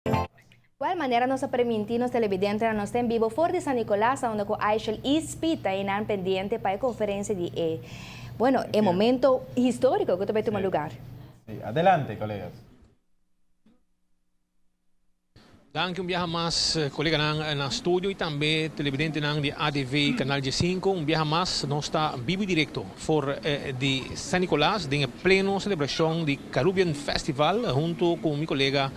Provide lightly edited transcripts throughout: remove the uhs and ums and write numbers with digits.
Wel, manera nos a permiti nos televidentenan, nos ta en bibo for di San Nicolas, unda cu Aishel y Speed ta einan pendiente pa e conferencia di e, bueno, e momento historico cu ta bay tuma lugar. Sí, adelante, colegas. Danki un biaha mas, coleganan na studio y tambe televidentenan di ADV Canal G5. Un biaha mas nos ta bibo y directo for di San Nicolas den e pleno celebracion di Carubbian Festival hunto cu mi colega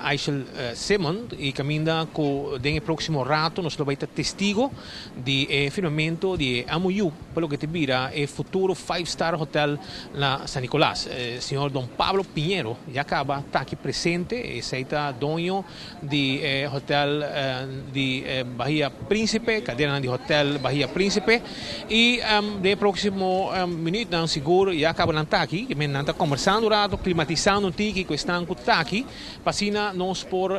Aishel Simon y caminda cu den e proximo rato nos lo bay ta testigo di e firmamento di e MOU pa loke ta bira e futuro Five Star Hotel na San Nicolas. Señor Don Pablo Piñero ya caba ta aki presente, esey ta doño di e hotel di Bahia Principe, cadenanan di hotel Bahia Principe y den e proximo minuutnan sigur ya caba nan ta aki, nan ta combersando un rato, climatisando un tiki cu esnan cu ta aki pa asina nos por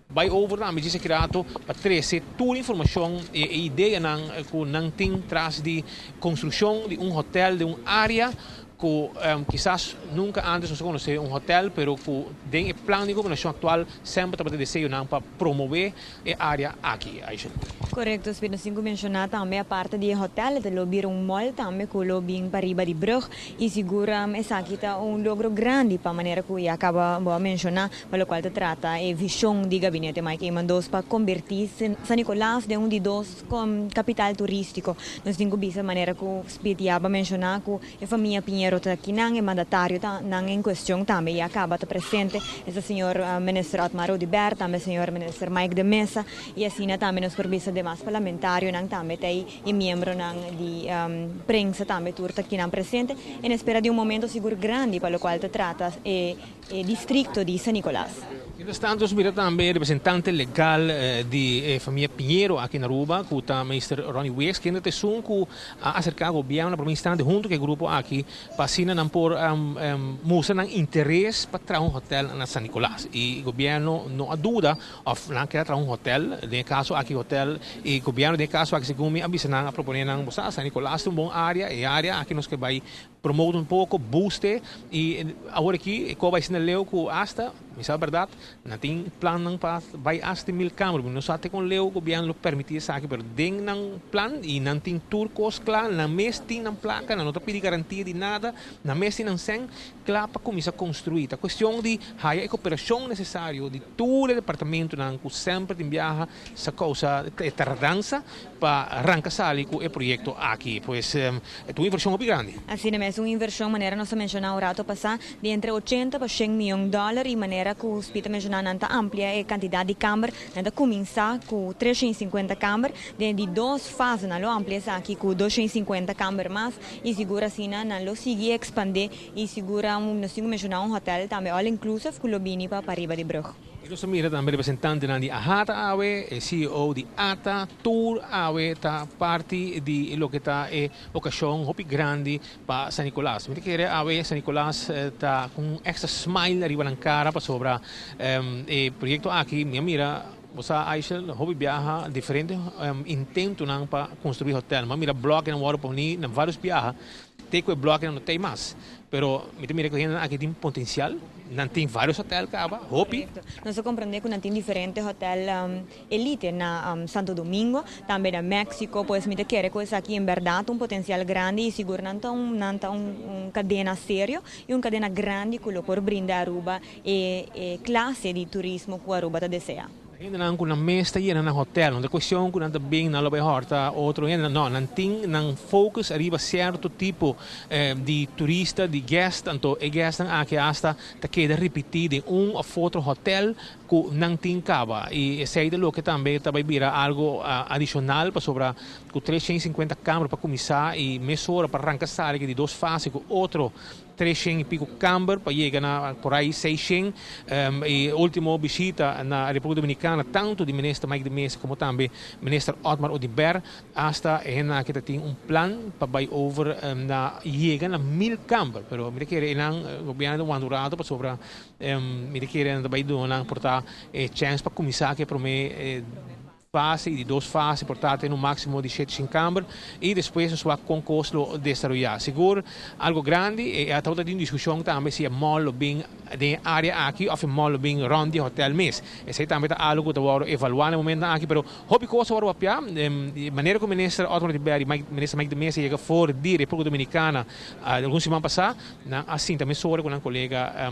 Bai over tambe djis aki rato pa trece tur informacion y e ideanan cu nan tin tras di construccion di un hotel den un area cu kisas nunca antes nos a conoce un hotel pero cu den e plan di gobernacion actual semper tabata deseonan pa promove e area aki. Aisha. Correcto, Speed. Nos tin cu menciona tambe aparte di e hotel e ta lo bira un mall tambe cu lo bin pariba di brug y sigur esaki ta un logro grandi pa manera cu ya caba bo a menciona. Pa locual ta trata e vision di Gabinete Mike Eman dos pa conberti San Nicolas den un di dos capital turistico. Nos tin cu bisa manera cu Speed ya ba menciona cu e famia Piñero ta akinan, e mandatario ta nan en cuestion tambe ya caba ta presente, esta señor Minister Otmar Oduber, tambe señor Minister Mike de Meza y asina tambe nos por bisa demas parlamentarionan tambe ta ey y miembronan di prensa tambe tur ta akinan presente en espera di un momento sigur grandi pa locual ta trata e E districto di San Nicolas. Mientras tanto nos mira tambe e representante legal di e famia Piñero aki na Aruba cu ta Meester Ronnie Weeks kende ta esun cu a acerca gobierno na prome instante hunto cu e grupo aki pa asina nan por mustra nan interes pa traha un hotel na San Nicolas y gobierno no a duda of nan keda traha un hotel den e caso aki hotel y gobierno den e caso aki segun mi a bisa nan a propone nan bo sa San Nicolas ta un bon area e area aki nos ke bay Promote un poco, boost-e y awor aki e coba asina leu cu hasta, mi sa berdad, nan tin plannan pa bay hasta mil camber. Mi no sa te con leu gobierno lo permiti esaki, pero den nan plan y nan tin tur cos cla, nan mes tin nan placa, nan no ta pidi garantia di nada, nan mes tin nan cen cla pa cuminsa construi. Ta cuestion di haya e cooperacion necesario di tur e departamentonan cu semper tin biaha sa causa e tardansa pa ranca sali cu e proyecto aki. Pues e ta un inversion hopi grandi. Asina mes, un inversion manera nos a menciona un rato pasa, di entre ochenta pa shen miyon dollar y manera cu Speed a menciona nan ta amplia e cantidad di camber, nan ta cuminsa cu 350 camber, den di dos fase nan lo amplia esaki cu 250 camber mas y sigur asina nan lo sigui expande y sigur nos tin cu menciona un hotel tambe all inclusive cu lo bini pa pariba di brug. I nos a mira tambe representantenan di AHATA awe, e CEO di ata, tur awe ta parti di loke ta e okashon hopi grandi pa San Nicolas. Mi ta kere awe San Nicolas ta ku un extra smile ariba nan kara pasobra e proyekto aki mi a mira, bo sa Aishel, hopi biaha diferente intentonan pa konstrui hotel. Mi a mira blòkinan wòrdu poni na vários biaha te ku e blòkinan no ta ei mas. Pero mi ta mira ku hendenan aki tin potensial, nan tin varios hotel kaba, hopi. Korekto. Nos a komprendé ku nan tin diferente hotel elite na Santo Domingo, tambe na Mexico, pues mi ta kere ku esaki en bèrdat un potensial grandi i sigur nan ta un nan ta un kadena serio i un kadena grandi ku lo por brinda Aruba e e klase di turismo ku Aruba ta desea. Hendenan ku nan mes ta yena nan hotel, no ta kuestion ku nan ta bin nan lo bai hòrta otro hendenan, no, nan tin nan focus ariba sierto tipo di turista, di guest, anto e guestnan aki asta ta keda ripití den un òf otro hotel ku nan tin kaba i esei ta loke tambe ta bai bira algu adishonal pasobra ku 350 kamber pa kuminsá i mesora pa ranka sali di dos fase ku otro 300 y pico camber pa yega na por ahí 600. E ultimo bishita na Republica Dominicana tanto di Minister Mike de Meza como tambe Minister Otmar Oduber hasta e hende aki ta tin un plan pa bay over na yega na 1000 camber. Pero mi ta kere enan gobierno ta wanta un rato pasobra mi ta kere nan ta bay duna nan por ta e chance pa cuminsa cu e prome. Fase y di dos fase por ta un maximo di 7 camber y despues nos bay con cos lo desaroya. Sigur algo grandi y ta un discusion tambe si e mall lo bin den area aki of e mall lo bin rond di hotel mes. Esey tambe ta algo cu ta wordo evalua na e momento aki, pero hopi cos awor papia, manera cu minister Otmar Oduber y minister Mike de Meza yega for di Republica Dominicana algun siman pasa, nan a sinta mesora cu nan colega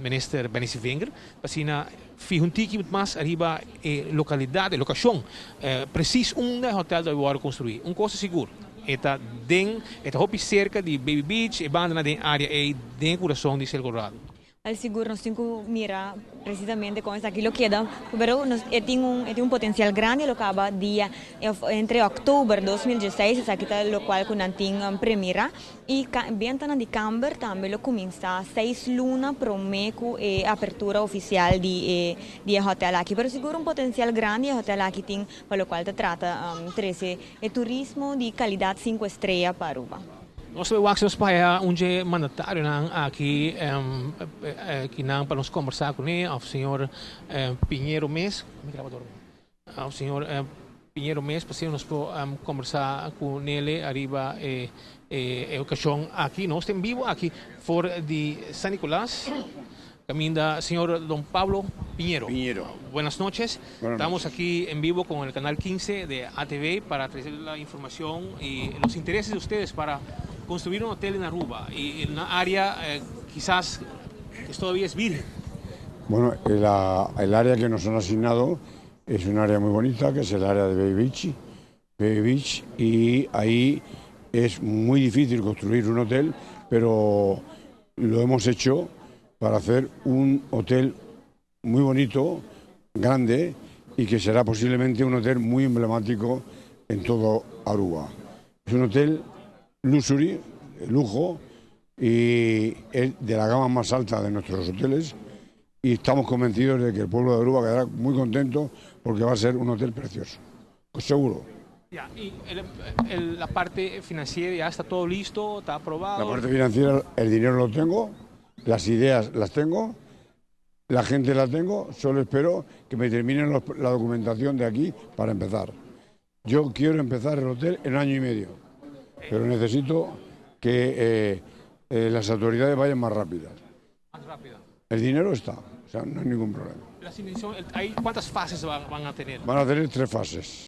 minister Benny Sevinger, asina fiha un tiki mas ariba e localidad, e locacion, precies unda e hotel ta wordo construi. Un cos sigur, e ta hopi cerca di Baby Beach, e banda den area ey den curason di Sero Colorado. Al sigur nos tin cu mira precisamente con esaki lo keda, pero nos tin un potencial grandi lo caba dia entre october 2016, esaki ta locual cu nan tin premira y benta di camber tambe lo cuminsa 6 luna prome cu e apertura oficial di hotel aki, pero sigur un potencial grandi e hotel aki tin pa locual ta trata trece e turismo di calidad 5 strea pa Aruba. Nos ta bay nos pa un mandatario nan aki cu nan pa nos combersa cu ne, of señor Piñero mes, mi grabador. Of señor Piñero mes, pa nos por combersa cu ne ariba e ocasion aki. Nos ta en bibo aki for di San Nicolas. Caminda, señor Don Pablo Piñero. Piñero. Buenas noches. Buenas Estamos noches. Aquí en vivo con el canal 15 de ATV para traer la información y los intereses de ustedes para construir un hotel en Aruba y en una área quizás que todavía es virgen. Bueno, el área que nos han asignado es un área muy bonita, que es el área de Bay Beach, Bay Beach, y ahí es muy difícil construir un hotel, pero lo hemos hecho para hacer un hotel muy bonito, grande, y que será posiblemente un hotel muy emblemático en todo Aruba. Es un hotel luxury, de lujo, y es de la gama más alta de nuestros hoteles y estamos convencidos de que el pueblo de Aruba quedará muy contento porque va a ser un hotel precioso, seguro. Ya, y la parte financiera ya está todo listo, está aprobado. La parte financiera, el dinero lo tengo, las ideas las tengo, la gente la tengo, solo espero que me terminen la documentación de aquí para empezar. Yo quiero empezar el hotel en año y medio, pero necesito que las autoridades vayan más rápidas. Más rápido. El dinero está, o sea, no hay ningún problema. ¿Cuántas fases van a tener? Van a tener tres fases.